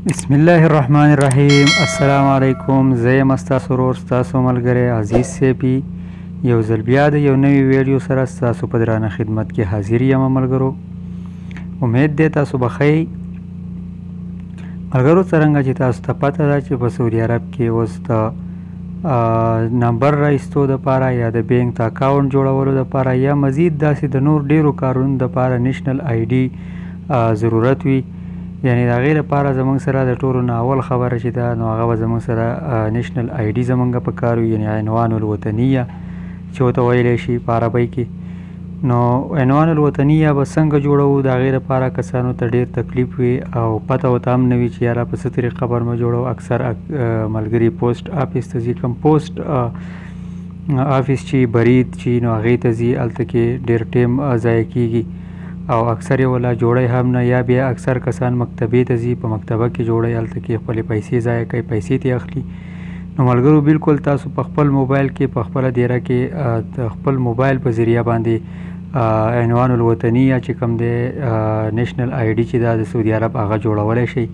بسم الله الرحمن الرحیم. السلام علیکم. زه یم ستاسو ورور، ستاسو ملګری عزیز سیپی. یو ځل بیا د یو نوي ویډیو سره ستاسو په درانه خدمت کې حاضر یم. ملګرو، امید دی تاسو به ښه یئ. ملګرو، څرنګه چې تاسو ته پته ده چې په سعودي عرب کې اوس د نمبر را ایستو دپاره یا د بینک د اکاونټ جوړولو دپاره یا مزید داسې د نور ډیرو کارونو دپاره نېشنل آی ډي ضرورت وي. یعنی د هغې لپاره زموږ سره د ټولو نه اول خبره چې ده نو هغه به زموږ سره نېشنل آی ډي زموږ په کار وي، یعنی عنوان الوطنیه چې ورته ویلی شي په عربۍ کې. نو عنوان الوطنیه به څنګه جوړوو؟ د هغې لپاره کسانو ته ډېر تکلیف وي او پته ورته هم نه وي چې یاره په څه طریقه به مو جوړوو. اکثر ملګري پوسټ آفس ته ځي، کوم پوسټ آفس چې برید چې نو هغې ته ځي، هلته کې ډېر ټایم ضایع کېږي او اکثر یې ولا جوړی هم نه. یا بیا اکثر کسان مکتبې ته ځي، په مکتبه کې جوړی، هلته کې خپلې پیسې ضایع کوي، پیسې ترې اخلي. نو ملګرو، بالکل تاسو په خپل موبایل کې په خپله دیره کې د خپل موبایل په ذریعه باندې عنوان الوطنیه چې کوم دی، نېشنل آی ډي چې ده د سعودي عرب، هغه جوړولی شئ.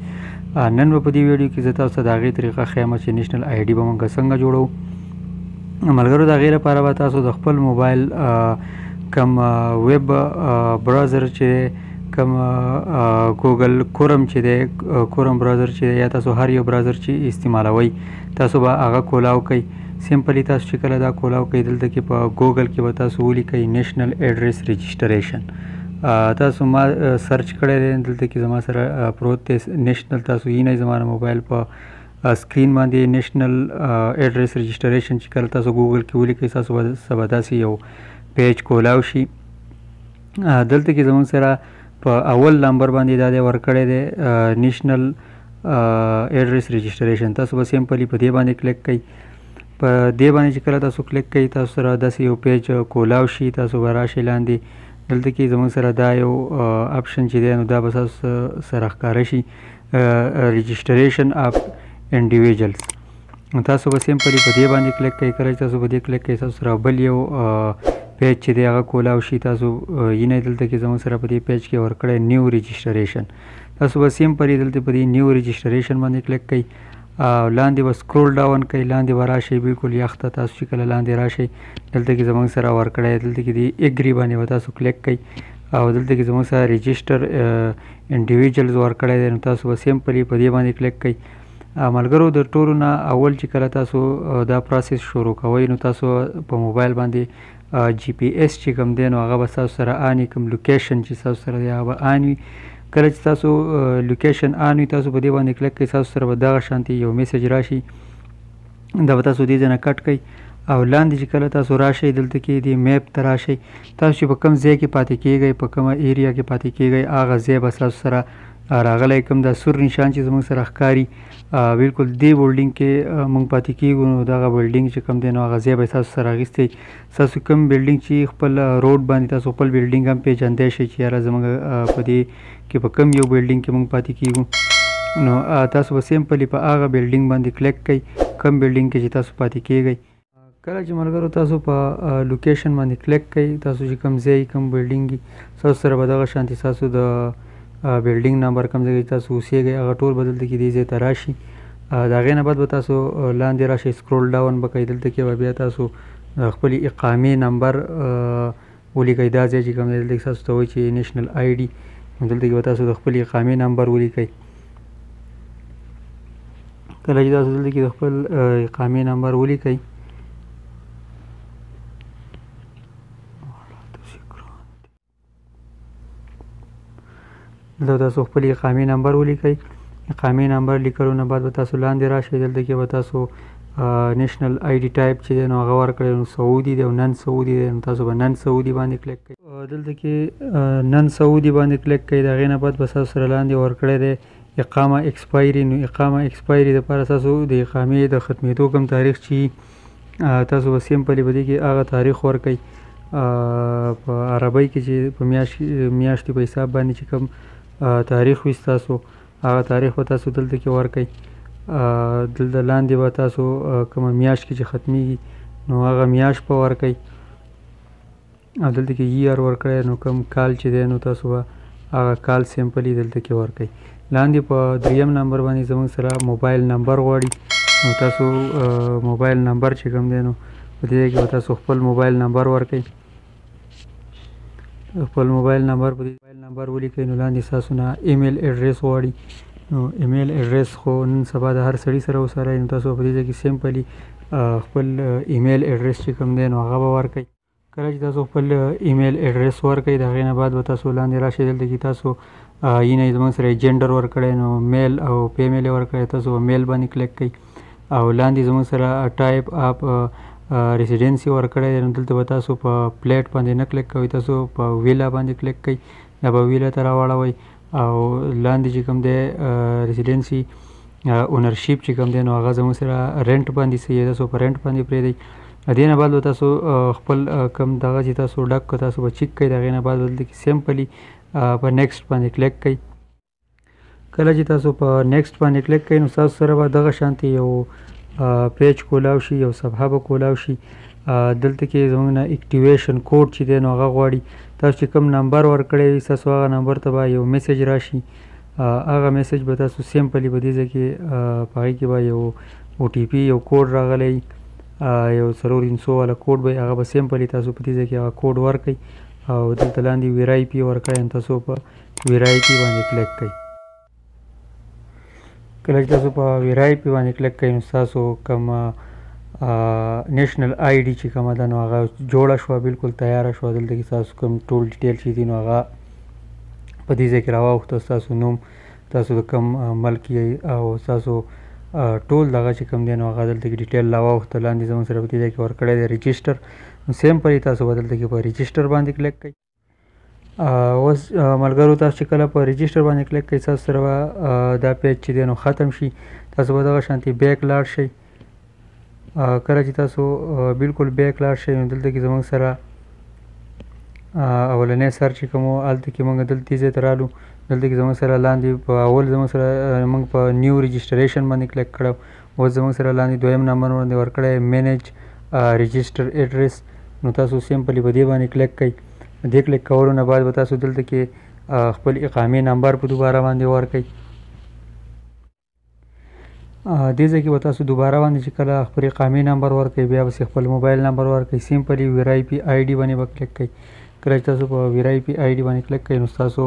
نن به په دې ویډیو کې زه تاسو ته د هغې طریقه ښیم چې نېشنل آی ډي به موږ څنګه جوړوو. ملګرو، د هغې لپاره به تاسو د خپل موبایل کوم ویب براوزر چې دی، کوم ګوګل کورم چې دی، کورم براوزر چې دی، یا تاسو هر یو براوزر چې استعمالوئ تاسو به هغه کولاو کوئ. سمپلی تاسو چې کله دا کولاو کوئ، دلته کې په ګوګل کې به تاسو ولیکئ نېشنل ایډریس رجسټریشن. تاسو ما سرچ کړی دی، دلته کې زما سره پروت دی نېشنل. تاسو وینئ زما د موبایل په سکرین باندې نېشنل ایډریس رجسټریشن چې کله تاسو ګوګل کې ولیکئ، تاسو به سبا داسې یو پیج کولاو شي. دلته کې زموږ سره په اول نمبر باندې دا دی ورکړی دی نېشنل ایډریس رجسټریشن. تاسو به سمپلی په دې باندې کلیک کړئ. په دې باندې چې کله تاسو کلیک کړئ، تاسو سره داسې یو پیج کولاو شي. تاسو به راشئ لاندې، دلته کې زموږ سره دا یو اپشن چې دی نو دا به تاسو سره ښکاره شي، رجسټریشن اف انډیویجلز. نو تاسو به سمپلی په دې باندې کلیک کړئ. کله چې تاسو په دې کلیک کړئ، تاسو سره بل یو پیج چې دی هغه کولاو شي. تاسو وینئ دلته کې زموږ سره په دې پیج کې ورکړی نیو رجسټریشن. تاسو به سمپلی دلته په دې نیو رجسټریشن باندې کلیک کړئ او لاندې به سکرول ډاون کړئ، لاندې به راشئ بالکل یخ ته. تاسو چې کله لاندې راشئ، دلته کې زموږ سره ورکړی، دلته کې دې اګري باندې به تاسو کلیک کړئ او دلته کې زموږ سره رجسټر انډیویجلز ورکړی دی. نو تاسو به سمپلی په دې باندې کلیک کړئ. ملګرو، د ټولو نه اول چې کله تاسو دا پروسس شروع کوئ، نو تاسو په موبایل باندې جی پی اس چې کوم دی نو هغه به ستاسو سره آن وي، کوم لوکیشن چې ستاسو سره دی هغه به آن وي. کله چې تاسو لوکیشن آن وي، تاسو په دې باندې کلیک کړئ، تاسو سره به دغه شانتې یو میسج راشي. دا به تاسو دې ځای نه کټ کړئ او لاندې چې کله تاسو راشئ، دلته کې دې میپ ته راشئ. تاسو چې په کوم ځای کې پاتې کېږئ، په کومه ایریا کې پاتې کېږئ، هغه ځای به ستاسو سره راغلی. کوم دا سور نشان چې زموږ سره ښکاري، بالکل دې بلډینګ کې موږ پاتې کېږو، نو دغه بلډینګ چې کوم دی نو هغه ځای به تاسو سره اخیستی. ستاسو کوم بلډینګ چې خپل روډ باندې تاسو خپل بلډینګ هم پېژندی شئ چې یاره زموږ په دې کې په کوم یو بلډینګ کې موږ پاتې کېږو. نو تاسو به سمپلی په هغه بلډینګ باندې کلیک کړئ کوم بلډینګ کې چې تاسو پاتې کېږئ. کله چې ملګرو تاسو په لوکیشن باندې کلیک کړئ، تاسو چې کوم ځای کوم بلډینګ وي، ستاسو سره به دغه شانتې ستاسو د بلډینګ نمبر کوم ځای کې تاسو اوسېږئ هغه ټول به دلته کې دې ځای ته راشي. د هغې نه بعد به تاسو لاندې راشئ، سکرول ډاون به کوئ، دلته کې به بیا تاسو خپلې اقامې نمبر ولیکئ. دا ځای چې کوم دی دلته کې تاسو ته وایي چې نېشنل آی ډي، نو دلته کې به تاسو د خپلې اقامې نمبر ولیکئ. کله چې تاسو دلته کې د خپل اقامې نمبر ولیکئ، دلته تاسو خپل اقامې نمبر ولیکئ. اقامې نمبر لیکلو نه بعد به تاسو لاندې راشئ، دلته کې به تاسو نېشنل آی ډي ټایپ چې دی نو هغه ورکړئ. نو سعودي دی او نن سعودي دی، نو تاسو به نن سعودي باندې کلیک کړئ. دلته کې نن سعودي باندې کلیک کړئ. د هغې نه بعد به تاسو سره لاندې ورکړی دی اقامه اکسپایري. نو اقامه اکسپایري دپاره تاسو د اقامې د ختمېدو کوم تاریخ چې تاسو به سمپلی په دې کې هغه تاریخ ورکړئ. په عربۍ کې چې په میاشتې په حساب باندې چې کوم تاریخ وي ستاسو، هغه تاریخ به تاسو دلته کې ورکړئ. دلته لاندې به تاسو کومه میاشت کې چې ختمېږي نو هغه میاشت به ورکړئ او دلته کې ییر ورکړی، نو کوم کال چې دی نو تاسو به هغه کال سمپلی دلته کې ورکړئ. لاندې په دریم نمبر باندې زموږ سره موبایل نمبر غواړي، نو تاسو موبایل نمبر چې کوم دی نو په دې کې به تاسو خپل موبایل نمبر ورکړئ. خپل موبایل نمبر په دې موبایل نمبر ولیکئ. نو لاندې ستاسو نه ایمیل ایډریس غواړي، نو ایمیل ایډریس خو نن سبا د هر سړي سره وسره، نو تاسو په دې ځای کې سمپلی خپل ایمیل ایډریس چې کوم دی نو هغه به ورکړئ. کله چې تاسو خپل ایمیل ایډریس ورکړئ د هغې نه بعد به تاسو لاندې راشئ، دلته کې تاسو اینه زموږ سره جنډر ورکړی، نو میل او فیمیل یې ورکړی، تاسو به میل باندې کلیک کړئ. او لاندې زموږ سره ټایپ اپ ریسیډنسي ورکړی دی، نو دلته به تاسو په پلیټ باندې نه کلیک کوئ، تاسو په ویلا باندې کلیک کړئ، دا به ویلا ته راواړوئ. او لاندې چې کوم دی ریسیډنسي اونرشیپ چې کوم دی نو هغه زموږ سره رینټ باندې صحیح دی، تاسو په رینټ باندې پرېږدئ. دې نه بعد به تاسو خپل کوم دغه چې تاسو ډک کړ تاسو به چیک کړئ. د هغې نه بعد به دلته کې سمپلی په نیکسټ باندې کلیک کړئ. کله چې تاسو په نیکسټ باندې کلیک کړئ نو تاسو سره به دغه شانتې یو پیج کولاو شي، یو صفحه به کولاو شي. دلته کې زموږ نه اکټیویشن کوډ چې دی نو هغه غواړي. تاسو چې کوم نمبر ورکړی وي ستاسو هغه نمبر ته به یو میسج راشي، هغه میسج به تاسو سمپلی په دې ځای کې په هغې کې به یو او ټي پي یو کوډ راغلی، یو څلور هندسو والا کوډ به وي، هغه به سمپلی تاسو په دې ځای کې هغه کوډ ورکړئ. او دلته لاندې ویرای پي ورکړی، نو تاسو په ویرای پي باندې کلیک کړئ. کله چې تاسو په ویرای پي باندې کلیک کړئ نو ستاسو کوم نېشنل آی ډي چې کومه ده نو هغه جوړه شوه، بالکل تیاره شوه. دلته کې ستاسو کوم ټول ډیټیل چې دي نو هغه په دې ځای کې راواوښته، ستاسو نوم، تاسو د کوم ملک یئ او ستاسو ټول دغه چې کوم دی نو هغه دلته کې ډیټیل راواوښته. لاندې زموږ سره په دې ځای کې ورکړی دی ریجسټر، نو سمپلی تاسو به دلته کې په ریجسټر باندې کلیک کړئ. اوس ملګرو تاسو چې کله په ریجسټر باندې کلیک کړئ تاسو سره به دا پیج چې دی نو ختم شي. تاسو به دغه شانتې بیک لاړ شئ. کله چې تاسو بالکل بیک لاړ شئ نو دلته کې زموږ سره اولنی سر چې کوم و هلته کې موږ دلته دې ځای ته رالو. دلته کې زموږ سره لاندې په اول زموږ سره موږ په نیو ریجسټریشن باندې کلیک کړو. اوس زموږ سره لاندې دویم نمبر باندې ورکړی منیج ریجسټر ایډریس، نو تاسو سمپلی په دې باندې کلیک کړئ. دې کلیک کولو نه بعد به تاسو دلته کې خپل اقامې نمبر په دوباره باندې ورکړئ. دې ځای کې به تاسو دوباره باندې چې کله خپل اقامې نمبر ورکړئ بیا به خپل موبایل نمبر ورکړئ. سمپلی ویرای پي آی ډي باندې به کلیک کړئ. کله چې تاسو په ویرای پي آی ډي باندې کلیک کړئ نو ستاسو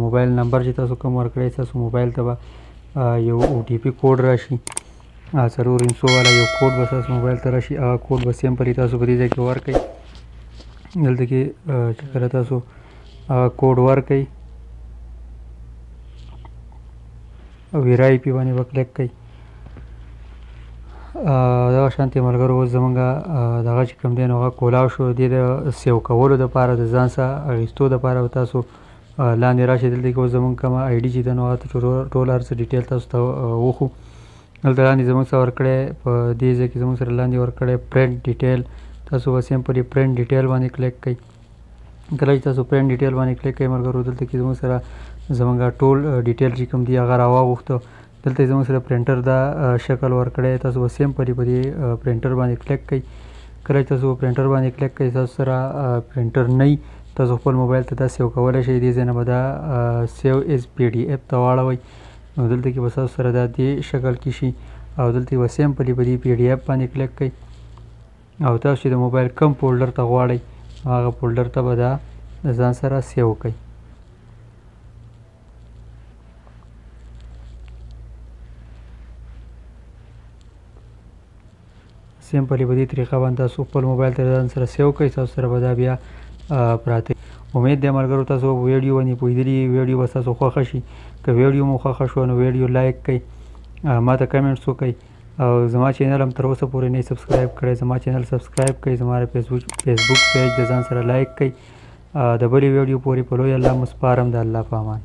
موبایل نمبر چې تاسو کوم ورکړی ستاسو موبایل ته به یو او ټي پي کوډ راشي، څلور هندسو والا یو کوډ به ستاسو موبایل ته راشي. هغه کوډ به سمپلی تاسو په دې ځای کې ورکړئ. دلته کې چې کله تاسو هغه کوډ ورکړئ او ویرای پي باندې به کلیک کړئ. دغه شانتې ملګرو اوس زمونږ دغه چې کوم دی نو هغه کولاو شو. دې د سیو کولو دپاره د ځان څخه اخیستو دپاره به تاسو لاندې راشئ. دلته کې اوس زمونږ کومه آی ډي چې ده نو هغه ټول هر څه ډیټیل تاسو ته وښو. دلته لاندې زمونږ سره ورکړی په دې ځای کې زمونږ سره لاندې ورکړی پرنټ ډیټیل، تاسو به سمپلی پرنټ ډیټیل باندې کلیک کړئ. کله چې تاسو پرنټ ډیټیل باندې کلیک کړئ ملګرو دلته کې زمونږ سره زمونږ ټول ډیټیل چې کوم دی هغه راواغوښته. دلته زموږ سره پرنټر دا شکل ورکړی، تاسو به سمپلی په دې پرنټر باندې کلیک کړئ. کله چې تاسو پرنټر باندې کلیک کړئ تاسو سره پرنټر نه وي، تاسو خپل موبایل ته دا سیو کولی شئ. دې ځای نه به دا سیو از پی ډي اف ته واړوئ، نو دلته کې به تاسو سره دا دې شکل کې شي. او دلته به سمپلی په دې پی ډي اف باندې کلیک کړئ او تاسو چې د موبایل کوم فولډر ته غواړئ هغه فولډر ته به دا د ځان سره سیو کړئ. سمپلی په دې طریقه باندې تاسو خپل موبایل ته ځان سره سیو کړئ، تاسو سره به دا بیا پراته. امید دی ملګرو تاسو په ویډیو باندې پوهېدلي، ویډیو به ستاسو خوښه شي. که ویډیو مو خوښه شوه نو ویډیو لایک کړئ، ما ته کمنټس وکړئ او زما چینل هم تر اوسه پورې نه سبسکرایب کړئ، زما چینل سبسکرایب کړئ، زما د فیسبوک پیج د ځان سره لایک کړئ. د بلې ویډیو پورې په لوی الله مو سپارم، د الله په امان.